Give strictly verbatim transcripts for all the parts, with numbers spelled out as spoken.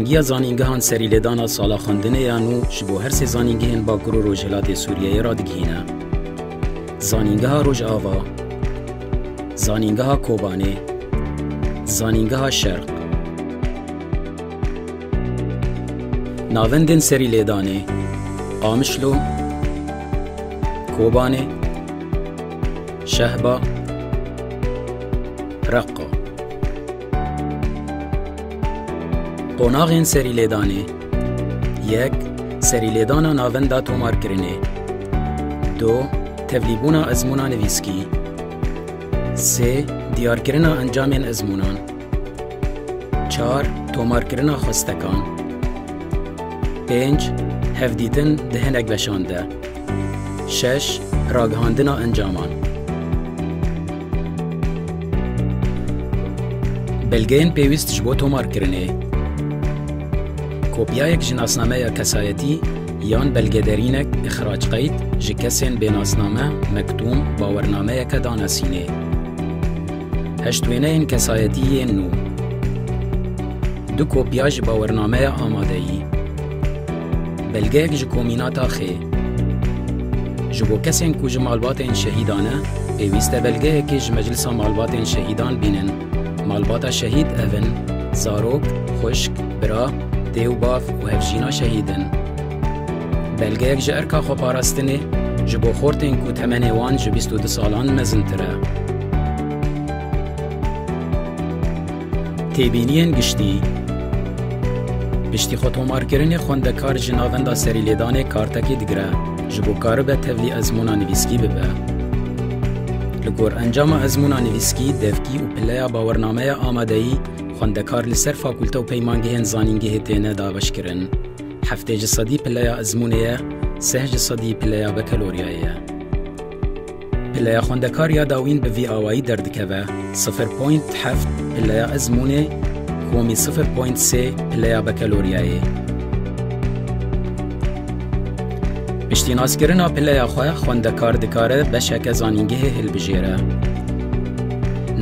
Giya zanîngehan serîlêdana sala xwendinê ya nû ji bo her sê zanîngehên Bakur û Rojhilatê Sûriyeyê radigihîne. Zanîngeha Rojava, Zanîngeha Kobanê, Zanîngeha Şerq. Navendên serîlêdanê: Qamişlo, Kobanê, Şehba, Reqqa. Qonaxên serîlêdanê: yek, serîlêdana navenda tomarkirinê. Du, tevlîbûna ezmûna nivîskî. Sê, diyarkirina encamên ezmûnan. Çar, tomarkirina xwestekan. Pênc, hevdîtin di hinek beşan de. Şeş, ragihandina encaman. Belgeyên pêwîst ji bo tomarkirinê: kopyayek ji nasnameya kesayetî yan belgederînek, îxrac qeyd, ji kesên bê nasname, mektûm, bawernameyeke danasînê. Heşt wêneyên kesayetî yên nû. Du kopya ji bawernameya amadeyî. Belgeyek ji komîna taxê. Ji bo kesên ku ji malbatên şehîdan e, pêwîst e belgeyekê ji Meclisa Malbatên Şehîdan bînin. Malbata şehîd ev in: zarok, xwişk, bira, dê û bav û hevjîna şehîd in. Belgeyek ji erka xweparastinê ji bo xortên ku temenê wan ji bîst û du salan mezintir e. Têbîniyên giştî. Piştî xwetomarkirinê xwendekar ji navenda serîlêdanê kartekê digire, ji bo karibe tevlî ezmûna nivîskî bibe. Li gor encama ezmûna nivîskî, devkî û pileya bawernameya amadeyî, xwendekar li ser fakulte û peymangehên zanîngehê têne dabeşkirin. Heftê ji sedî pileya ezmûnê ye, sih ji sedî pileya bekaloryayê ye. Pileya xwendekar ya dawîn bi vî awayî derdikeve: sifir point heft pileya ezmûnê, komî sifir point sê pileya bekaloryayê. Piştî naskirina pileya xwe, xwendekar dikare beşeke zanîngehê hilbijêre.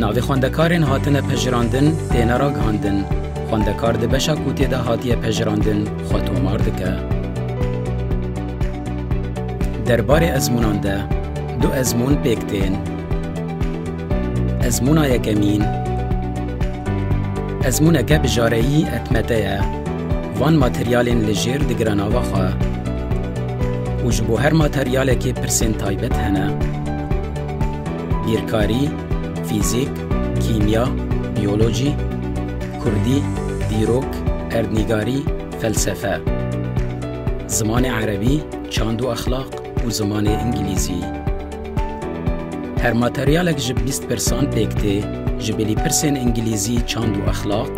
Navê xwendekarên hatine pejirandin têne ragihandin. Xwendekar di beşa ku tê de hatiye pejirandin xwe tomar dike. Derbarê ezmûnan de du ezmûn pêk tên. Ezmûna yekemîn, ezmûneke bijareyî etmete ye. Van materyalên li jêr digire nava xwe û ji bo her materyalekê pirsên taybet hene. Bîrkarî, fîzîk, kîmya, biyolojî, kurdî, dîrok, erdnîgarî, felsefe, zimanê erebî, çand û exlaq û zimanê îngilîzî. Her materyalek ji bîst pirsan pêk tê, ji bilî pirsên îngilîzî, çand û exlaq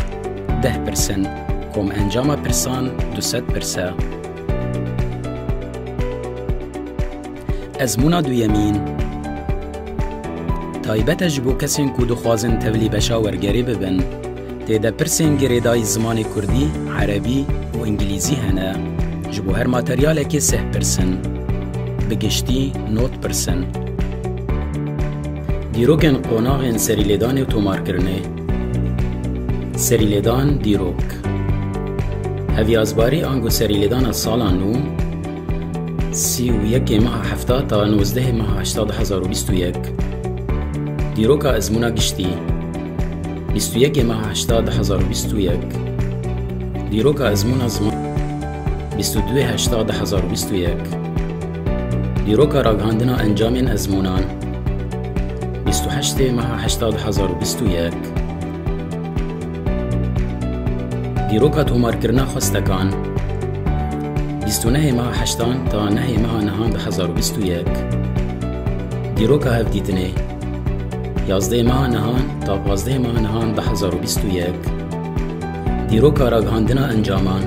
deh pirs in, kom encama pirsan du sed pirs e. Ezmûna duyemîn taybet e ji bo kesên ku dixwazin tevlî beşa wergerê bibin. Tê de pirsên girêdayî zimanê kurdî, erebî û îngilîzî hene. Ji bo her materyalekê sih pirs in. Bi giştî nod pirs in. Dîrokên qonaxên serîlêdanê û tomarkirinê. Serîlêdan, dîrok. Hevyazbarî ango serîlêdana sala nû, sî û yekê meha hefta ta nozdehê meha heşta du hezar û bîst û yek. Dîroka ezmûna giştî, bîst û yekê meha heşta du hezar û bîst û yek. Dîroka ezmûna ziman, bîst û duê heşta du hezar û bîst û yek. Dîroka ragihandina encamên ezmûnan, bîst û heştê meha heşta du hezar û bîst û yek. Dîroka tomarkirina xwestekan, bîst û nehê meha heştan ta nehê meha nihan du hezar û bîst û yek. Dîroka hevdîtinê, yazdehê meha nihan ta pazdehê meha nihan du hezar û bîst û yek. Dîroka ragihandina encaman,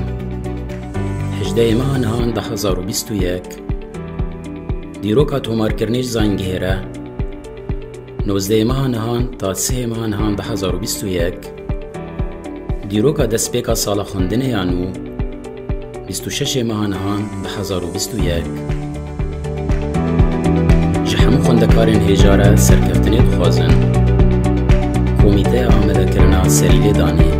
hejdehê meha nihan du hezar û bîst û yek. Dîroka tomarkirinê ji zayîngehê re, nozdehê meha nihan ta sihê meha nihan du hezar û bîst û yek. Dîroka destpêka sala xwendinê ya nû, bîst û şeşê meha nihan du hezar û bîst û yek. Ji hemû xwendekarên hêja re serkeftinê dixwazin. Komîteya Amadekirina Serîlêdanê.